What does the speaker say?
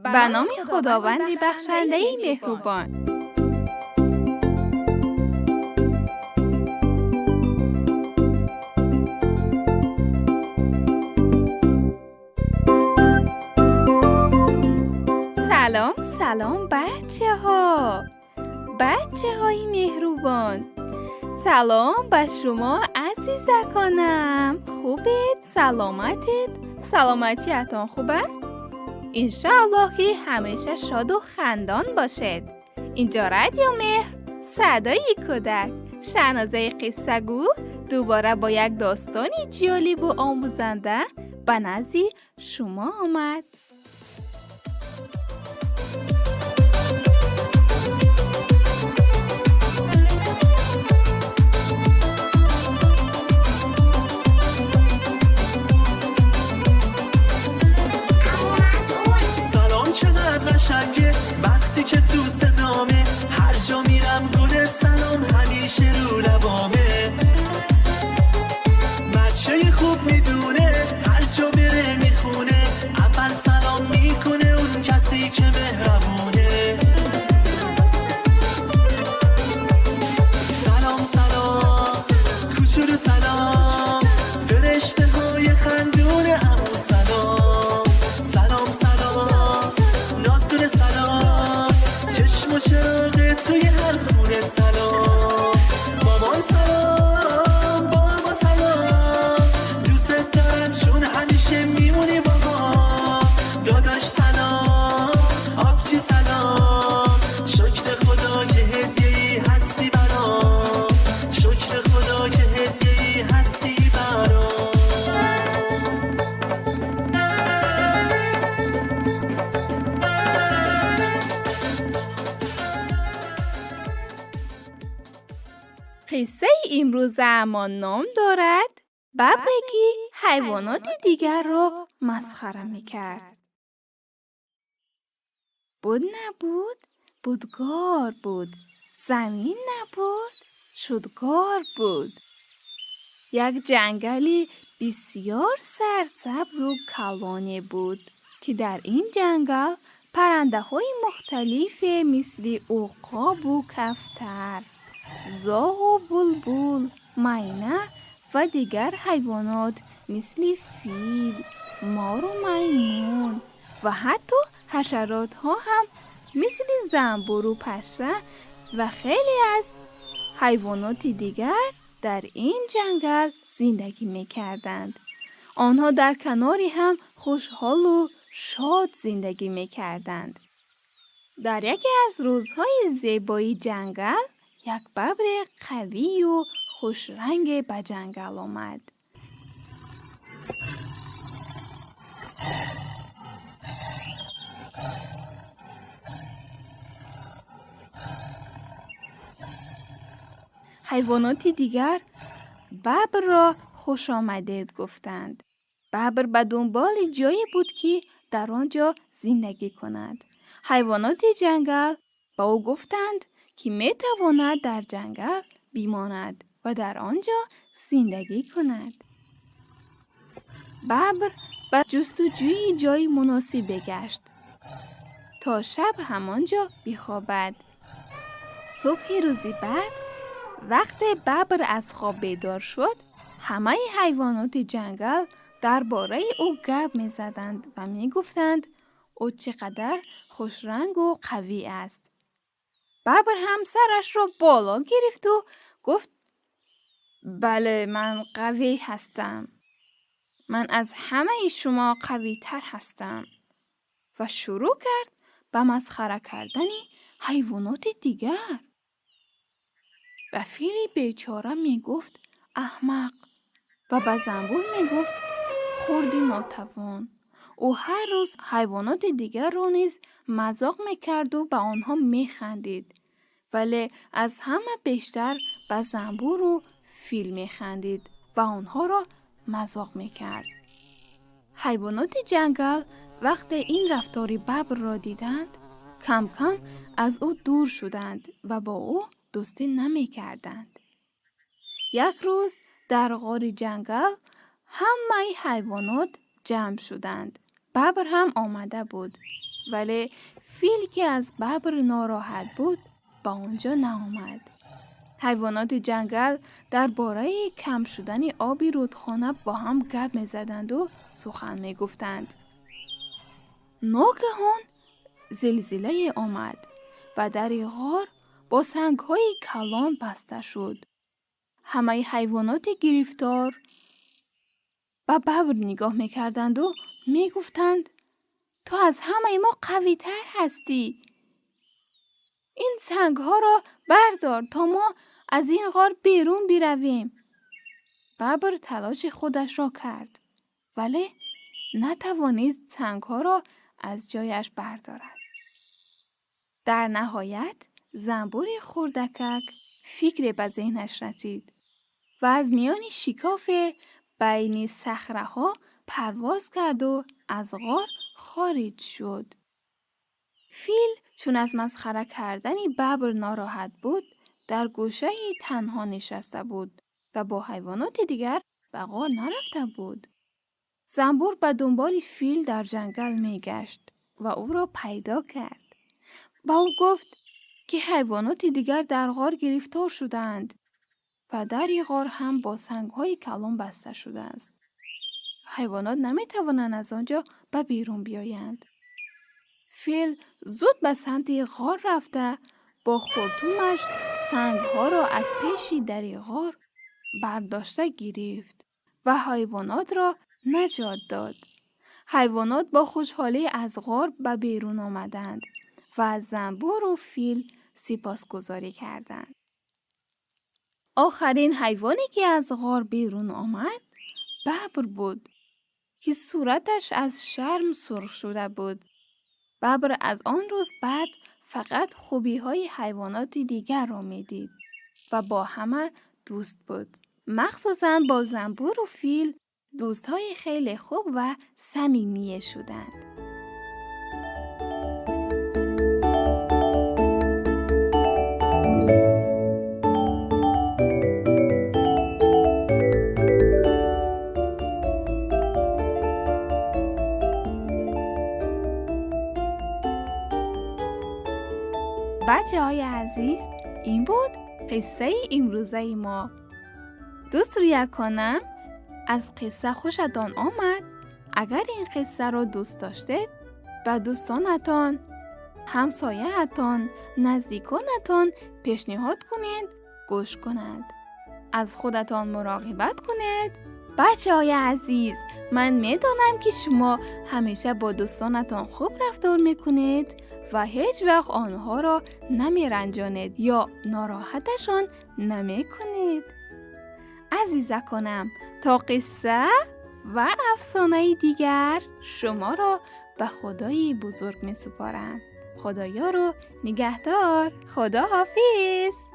Ба номи Худованди бахшандаи меҳрубон. Салом, салом, бачаҳо, бачаҳои меҳрубон. Салом ба шумо, азизаконам. Хубед? Саломатед? Саломатиатон хуб аст? Иншоаллоҳ, ки ҳамеша шоду хандон бошед. Инҷо Радио Меҳр, садои кӯдак. Шаҳнозаи қиссагӯ дубора бо як достони ҷолибу омӯзанда ба назди шумо омад. سلام چقدر قشنگه وقتی که تو صدامه، هر جا میرم گل سلام همیشه رو لبامه. بچه خوب میدونه هر جا بره میخونه، اول سلام میکنه اون کسی که مهربونه. سلام سلام کوچولو سلام، فرشته های خندون عمو سلام. سلام سلام نازدون سلام، چشم و چراغ توی هر خونه سلام. مامان سلام، بابا سلام، دوست دارم چون همیشه میمونی باهام. داداش سلام، آبجی سلام، شکر خدا که هدیه‌ای هستی برام. شکر خدا که هدیه‌ای هستی برام. Қиссаи имрӯзаамон ном дорад «Бабре, ки ҳайвоноти дигарро масхара мекард». Буд, набуд, будгор буд, замин набуд, шудгор буд. Як ҷангали бисёр сарсабзу калоне буд, ки дар ин ҷангал паррандаҳои мухталифе, мисли уқобу кафтар, зоғу булбул, майна ва дигар ҳайвонот, мисли фил, мору маймун ва ҳатто ҳашаротҳо ҳам, мисли занбуру паша ва хеле аз ҳайвоноти дигар дар ин ҷангал зиндагӣ мекарданд. Онҳо дар канори ҳам хушҳолу шод зиндагӣ мекарданд. Дар яке аз рӯзҳои зебои ҷангал як бабри қавию хушранге ба ҷангал омад. Ҳайвоноти дигар бабрро хушомадед гуфтанд. Бабр ба дунболи ҷое буд, ки дар он ҷо зиндагӣ кунад. Ҳайвоноти ҷангал ба ӯ гуфтанд, ки метавонад дар ҷангал бимонад ва дар он ҷо зиндагӣ кунад. Бабр ба ҷустуҷӯи ҷои муносибе гашт, то шаб ҳамон ҷо бихобад. Субҳи рӯзи баъд, вақте бабр аз хоб бедор шуд, ҳамаи ҳайвоноти ҷангал дар бораи ӯ гап мезаданд ва мегуфтанд, ӯ чӣ қадар хушрангу қавӣ аст. Бабр ҳам сарашро боло гирифту гуфт: «Бале, ман қавӣ ҳастам. Ман аз ҳамаи шумо қавитар ҳастам», ва шурӯъ кард ба масхара кардани ҳайвоноти дигар. Ба фили бечора мегуфт аҳмақ ва ба занбур мегуфт хурди нотавон. Ӯ ҳар рӯз ҳайвоноти дигарро низ мазоқ мекарду ба онҳо механдид, вале аз ҳама бештар ба занбуру фил механдид ва онҳоро мазоқ мекард. Ҳайвоноти ҷангал вақте ин рафтори бабрро диданд, кам-кам аз ӯ дур шуданд ва бо ӯ дӯстӣ намекарданд. Як рӯз дар ғори ҷангал ҳамаи ҳайвонот ҷамъ шуданд. Бабр ҳам омада буд. Вале фил, ки аз бабр нороҳат буд, ба он ҷо наомад. Ҳайвоноти ҷангал дар бораи кам шудани оби рудхона бо ҳам гап мезаданду сухан мегуфтанд. Ногаҳон зилзилае омад ва дари ғор бо сангҳои калон баста шуд. Ҳамаи ҳайвоноти гирифтор ба бабр нигоҳ мекарданду мегуфтанд: «Ту аз ҳамаи мо қавитар ҳастӣ. Ин сангҳоро бардор, то мо аз ин ғор берун биравем». Бабр талоши худашро кард, вале натавонист сангҳоро аз ҷояш бардорад. Дар наҳоят занбури хурдакак фикре ба зеҳнаш расид ва аз миёни шикофе байни сахраҳо парвоз карду аз ғор хориҷ шуд. Фил, чун аз масхара кардани бабр нороҳат буд, дар гӯшаи танҳо нишаста буд ва бо ҳайвоноти дигар ба ғор нарафта буд. Занбур ба дунболи фил дар ҷангал мегашт ва ӯро пайдо кард. Ба ӯ гуфт, ки ҳайвоноти дигар дар ғор гирифтор шудаанд ва дари ғор ҳам бо сангҳои калон баста шудааст. Ҳайвонот наметавонанд аз он ҷо ба берун биёянд. Фил зуд ба самти ғор рафта, бо хуртумаш сангҳоро аз пеши дари ғор бардошта гирифт ва ҳайвонотро наҷот дод. Ҳайвонот бо хушҳолӣ аз ғор ба берун омаданд ва аз занбуру фил сипосгузорӣ карданд. Охарин ҳайвоне, ки аз ғор берун омад, бабр буд, ки сураташ аз шарм сурх шуда буд. Бабр аз он рӯз баъд фақат хубиҳои ҳайвоноти дигарро медид ва бо ҳама дӯст буд. Махсусан бо занбуру фил дӯстҳои хеле хуб ва самимие шуданд. بچه های عزیز، این بود قصه امروزه ما. دوست کنم از قصه خوشتان آمد. اگر این قصه را دوست داشتید، به دوستانتان، همسایه‌تان، نزدیکانتان پیشنهاد کنید گوش کنند. از خودتان مراقبت کنید. بچه های عزیز، من میدانم که شما همیشه با دوستانتان خوب رفتار میکنید و هیچ وقت آنها را نمیرنجانید یا ناراحتشان نمیکنید. عزیزکانم، تا قصه و افسانه دیگر شما را به خدای بزرگ می سپارم. خدایا رو نگهدار. خدا حافظ.